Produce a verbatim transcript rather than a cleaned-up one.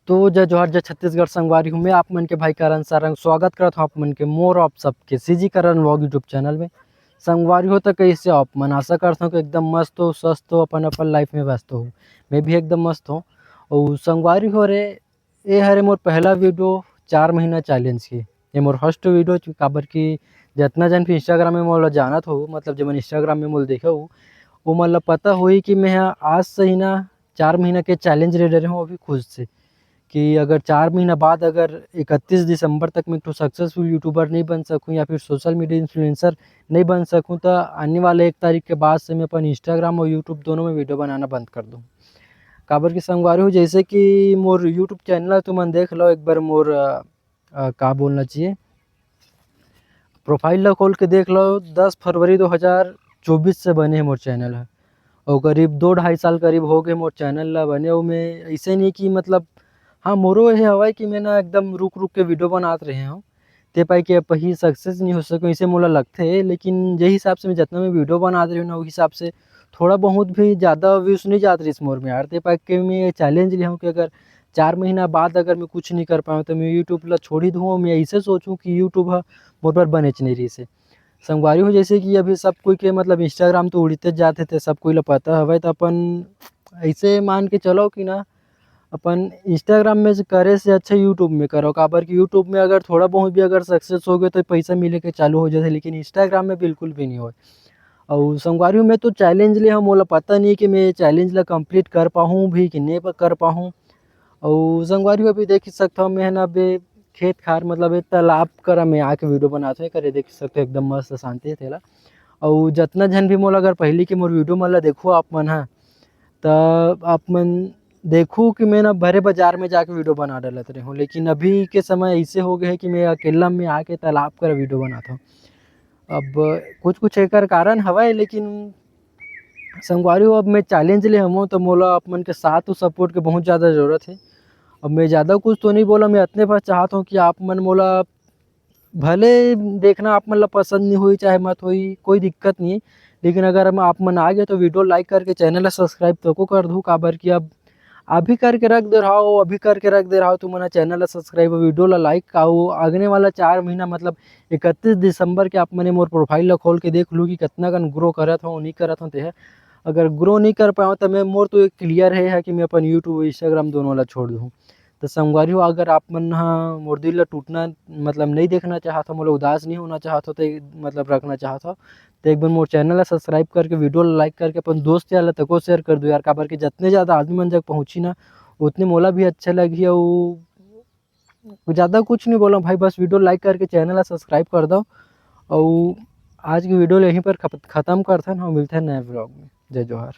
तो जय जोहार, जय छत्तीसगढ़ संगवारी हो। मैं आप मन के भाई करण सारंग स्वागत करत हूँ आप मन के मोर आप सबके सीजी करण व्लॉग YouTube चैनल में। संगवारी हो, तो कैसे हो आप मन? आशा करता हूँ कि एकदम मस्त हो, स्वस्थ हो, अपन अपन लाइफ में व्यस्त हो। मैं भी एकदम मस्त हूँ। और संगवारी हो रे, ये हरे मोर पहला वीडियो चार महीना चैलेंज के। ये मोर फर्स्ट वीडियो, काबर कि जितना जन भी इंस्टाग्राम में मोला जानत हो, मतलब जेमन इंस्टाग्राम में मोला देखे हो, वो मन ला पता होही कि मैं ह आज से ही ना चार महीना के चैलेंज ले डरे हूँ अभी खुद से, कि अगर चार महीना बाद अगर इकतीस दिसंबर तक मैं एक ठो सक्सेसफुल यूट्यूबर नहीं बन सकूँ या फिर सोशल मीडिया इन्फ्लुएंसर नहीं बन सकूँ, तो आने वाले एक तारीख के बाद से मैं अपन इंस्टाग्राम और यूट्यूब दोनों में वीडियो बनाना बंद कर दूँ। काबर कि संगवारी हो, जैसे कि मोर यूट्यूब चैनल है, तुमन देख लो एक बार मोर, अ, अ, का बोलना चाहिए, प्रोफाइल ला खोल के देख लो, दस फरवरी दो हज़ार चौबीस से बने है मोर चैनल है, और करीब दो ढाई साल करीब हो गए मोर चैनल ला बने। और मैं ऐसे नहीं कि मतलब, हाँ, मोरो ये हवा है कि मैं ना एकदम रुक रुक के वीडियो बनात रहे हूँ, ते पाई के अब ही सक्सेस नहीं हो सको, इसे मोला लगथे। लेकिन जे हिसाब से मैं जितना मैं वीडियो बनात रहे हूँ ना, वो हिसाब से थोड़ा बहुत भी ज़्यादा व्यूज नहीं जात रहिस मोर में यार। ते पाई के मैं ये चैलेंज ले हूँ कि अगर चार महीना बाद अगर मैं कुछ नहीं कर पाऊँ, तो मैं यूट्यूब ला छोड़ ही दूँ। मैं ऐसे सोचूँ कि यूट्यूब ह मोर पर बनेच नहीं रहिस हे। संगवारी हो, जैसे कि अभी सब कोई के मतलब इंस्टाग्राम तो उड़ते जाते थे, सब कोई ला पता हवे, तो अपन ऐसे मान के चलो कि ना अपन इंस्टाग्राम में से करे से अच्छा यूट्यूब में करो। काबर कि यूट्यूब में अगर थोड़ा बहुत भी अगर सक्सेस हो गए तो पैसा मिले के चालू हो जाते, लेकिन इंस्टाग्राम में बिल्कुल भी नहीं होए। और संगवारी हो, मैं तो चैलेंज ले हूँ, मोला पता नहीं कि मैं चैलेंज ला कंप्लीट कर पाहूँ भी कि नहीं प-, कर पाहूँ। और संगवारी हो, अभी देख ही सकता हूँ मैं है ना, अभी खेत खार मतलब एक तालाब करा में आके वीडियो बनात हूँ, करे देख सकते हो एकदम मस्त शांति है तेला। और जितना जन भी मोला अगर पहली के मोर वीडियो मन ला देखो आप मन हा, त आप मन देखो कि मैं ना भरे बाजार में जाके वीडियो बना डालत रहे हूँ, लेकिन अभी के समय ऐसे हो गए है कि मैं अकेला में आके तालाब करा वीडियो बनात हूँ। अब कुछ कुछ एकर कारण हवय, लेकिन संगवारी हो, अब मैं चैलेंज ले हूँ तो मोला आप मन के साथ और सपोर्ट के बहुत ज़्यादा ज़रूरत है। अब मैं ज़्यादा कुछ तो नहीं बोला, मैं इतने बस चाहत हूँ कि आप मन मोला भले देखना आप मन ला पसंद नहीं होई चाहे मत होई, कोई दिक्कत नहीं, लेकिन अगर हम आप मन आ गए तो वीडियो लाइक करके चैनल ला सब्सक्राइब तो को कर दू। काबर कि अब अभी करके रख दे रहो, अभी करके रख दे रहो, तुमन चैनल ला सब्सक्राइब, वीडियो ला लाइक, का वो आगने वाला चार महीना मतलब इकतीस दिसंबर के आप मने मोर प्रोफाइल ला खोल के देख लू कि कितना कन ग्रो करत हो, नहीं करत हो। ते है अगर ग्रो नहीं कर पाओ तो मैं, मोर तो एक क्लियर है, है कि मैं अपन यूट्यूब, इंस्टाग्राम दोनों ला छोड़ दूँ। तो संगवारी हो, अगर आप मन हा मोर दिल ला टूटना मतलब नहीं देखना चाहत हो, मोला उदास नहीं होना चाहत हो, तो मतलब रखना चाहत हो, तो एक बार मोर चैनल ला सब्सक्राइब करके वीडियो ला लाइक करके अपन दोस्त यार ला तको शेयर कर दो यार। काबर कि जितने ज़्यादा आदमी मन जग पहुँची ना, उतने मोला भी अच्छा लगही। और ज़्यादा कुछ नहीं बोला भाई, बस वीडियो लाइक करके चैनल ला सब्सक्राइब कर दो। और आज की वीडियो ला यहीं पर खप-, खत्म करथन। हम मिलते हैं नए व्लॉग में। जय जोहार।